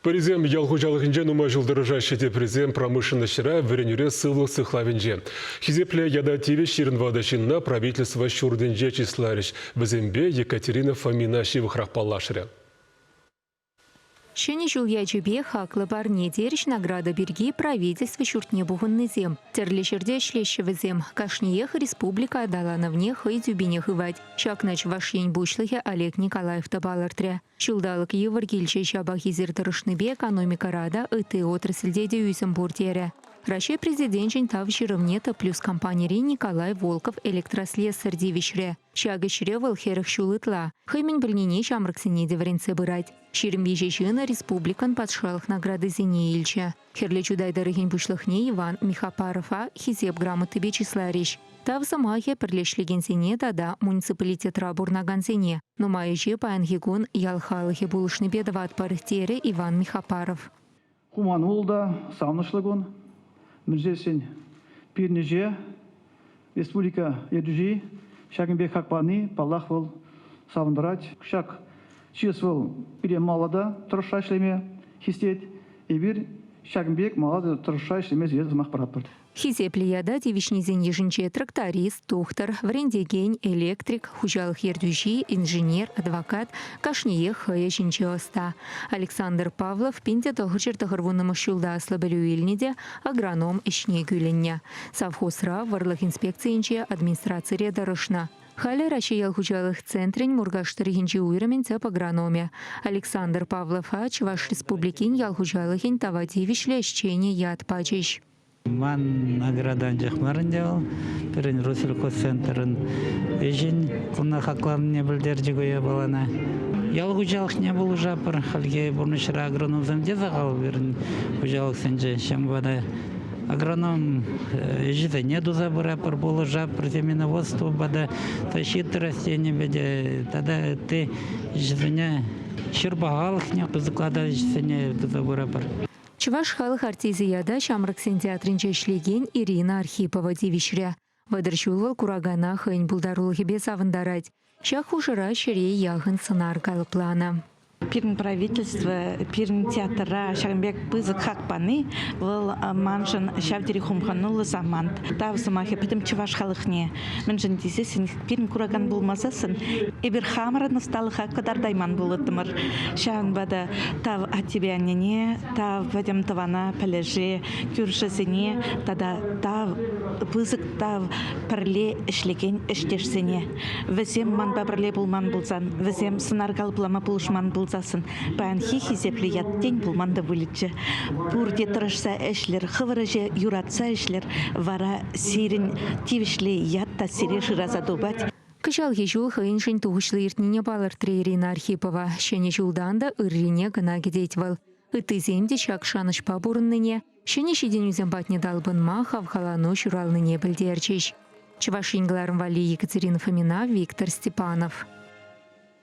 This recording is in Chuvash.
Пӗрисем ял хуҫалӑхӗнче нумай ҫул тӑрӑшаҫҫӗ, теприсем промышленноҫра, вӗренӳре, сывлӑх сыхлавӗнче. Хисеплӗ ята тивӗҫ 24 ҫынна правительство ҫуртӗнче чысларӗҫ. Вӗсемпе Екатерина Фомина ҫывӑхрах паллашрӗ. Ҫӗнӗ ҫул ячӗпе хаклӑ парне терӗҫ награда пирки правительство ҫуртне пухӑннисем. Тӗрлӗ ҫӗрте ӗҫлеҫҫӗ вӗсем. Кашниех республика аталанӑвне хӑй тӳпине хывать. Ҫакна Чӑваш Ен Пуҫлӑхӗ Олег Николаев та палӑртрӗ. Ҫулталӑк йывӑр килчӗ, ҫапах эсир тӑрӑшнипе экономикӑра та, ытти отрасльте те ӳсӗм пур терӗ. Раҫҫей Президенчӗн Тав ҫырӑвне Т-Плюс компанири Николай Волков электрослесарь тивӗҫрӗ. Ҫак ӗҫре вӑл 40 ҫул ытла. Хӑй мӗн пӗлнине ҫамрӑксене те вӗрентсе пырать. 23 ҫын республикӑн патшалӑх наградисене илчӗ. Хӗрлӗ Чутай тӑрӑхӗн пуҫлӑхне Иван Михопарова Хисеп грамотипе чысларӗҫ. Тав сӑмахӗ пӗрлешлекенсене тата муниципалитетра пурӑнакансене. Нумай ӗҫе паянхи кун ял халӑхӗ пулӑшнипе тӑватпӑр, терӗ Иван Михопаров. Хумануллӑ та савӑнӑҫлӑ кун. Мӗншӗн пирӗн ӗҫе республика ертӳҫи ҫакӑн пек хак пани, паллах, вӑл савӑнтарать. Ҫак чыс вӑл пире малалла та тӑрӑшса ӗҫлеме хистет. Эпир ҫакӑн пек малалла та тӑрӑшса ӗҫлеме сире сӑмах паратпӑр. Хисеплӗ ята тивӗҫнисен йышӗнче тракторист, тухтӑр, вӗрентекен, электрик, хуҫалӑх ертӳҫи, инженер, адвокат кашниех хӑй ӗҫӗнче ӑста. Александр Павлов 1990-мӗш ҫулта аслӑ пӗлӳ илнӗ те агроном ӗҫне кӳлӗннӗ. Совхозра, вӑрлӑх инспекцийӗнче, администрацире тӑрӑшнӑ. Халӗ Раҫҫей ял хуҫалӑх центрӗн Муркаш тӑрӑхӗнчи уйрӑмӗн тӗп агрономӗ. Александр Павлова Чӑваш Республикин ял хуҫалӑхӗн тава тивӗҫлӗ ӗҫченӗ ят пачӗҫ. Ман награда анчах мар ӗнтӗ вӑл. Пирӗн Россельхозцентрӑн ӗҫӗн куна хакланине пӗлтерчӗ ку япалана. Ял хуҫалӑхне пулӑшатпӑр. Хальхи пурнӑҫра агрономсем те сахал пирӗн хуҫалӑхсенче. Ҫавӑнпа та агроном ӗҫӗсене туса пыратпӑр, пулӑшатпӑр семеноводствопа та, защита растенийӗпе те тата ытти ӗҫсене, ҫӗр пахалӑхне пысӑклатас ӗҫсене туса пыратпӑр. Чӑваш халӑх артисчӗ ята Ҫамрӑксен театрӗнче ӗҫлекен Ирина Архипова тивӗҫрӗ. 30 ҫул вӑл куракана хӑйӗн пултарулӑхӗпе савӑнтарать. Ҫак хушӑра ҫӗре яхӑн сӑнар калӑпланӑ. Пирӗн правительство, пирӗн театра ҫакӑн пек пысӑк хак пани вӑл маншӑн ҫав тери хумхануллӑ самант. Тав сӑмахӗ пӗтӗм чӑваш халӑхне. Мӗншӗн тесессӗн пирӗн куракан пулмасассӑн эпир хамӑрӑн ӑсталӑха кӑтартайман пулӑттӑмӑр. Ҫавӑнпа та тав аттепе аннене, тав пӗтӗм тӑвана, пӗлӗше, кӳршӗсене тата тав, пысӑк тав пӗрле ӗҫлекен ӗҫтешсене. Вӗсем манпа пӗрле пулман пулсан, вӗсем сӑнар калӑплама пулӑшман пулсассӑн паянхи хисеплӗ ят тен пулман та пулӗччӗ. Пурте тӑрӑшса ӗҫлӗр, хӑвӑр ӗҫе юратса ӗҫлӗр, вара сирӗн тивӗҫлӗ ят та сире шыраса тупать. Кӑҫалхи ҫул хӑйӗншӗн тухӑҫлӑ иртнине палӑртрӗ Ирина Архипова. Ҫӗнӗ ҫултан та ыррине кӑна кӗтет вӑл. Ыттисем те ҫак шанӑҫпа пурӑннине, ҫӗнӗ ҫитӗнӳсем патне талпӑнма хавхалану ҫуралнине пӗлтерчӗҫ. Чӑваш Ен кӑларӑм валли Екатерина Фомина, Виктор Степанов.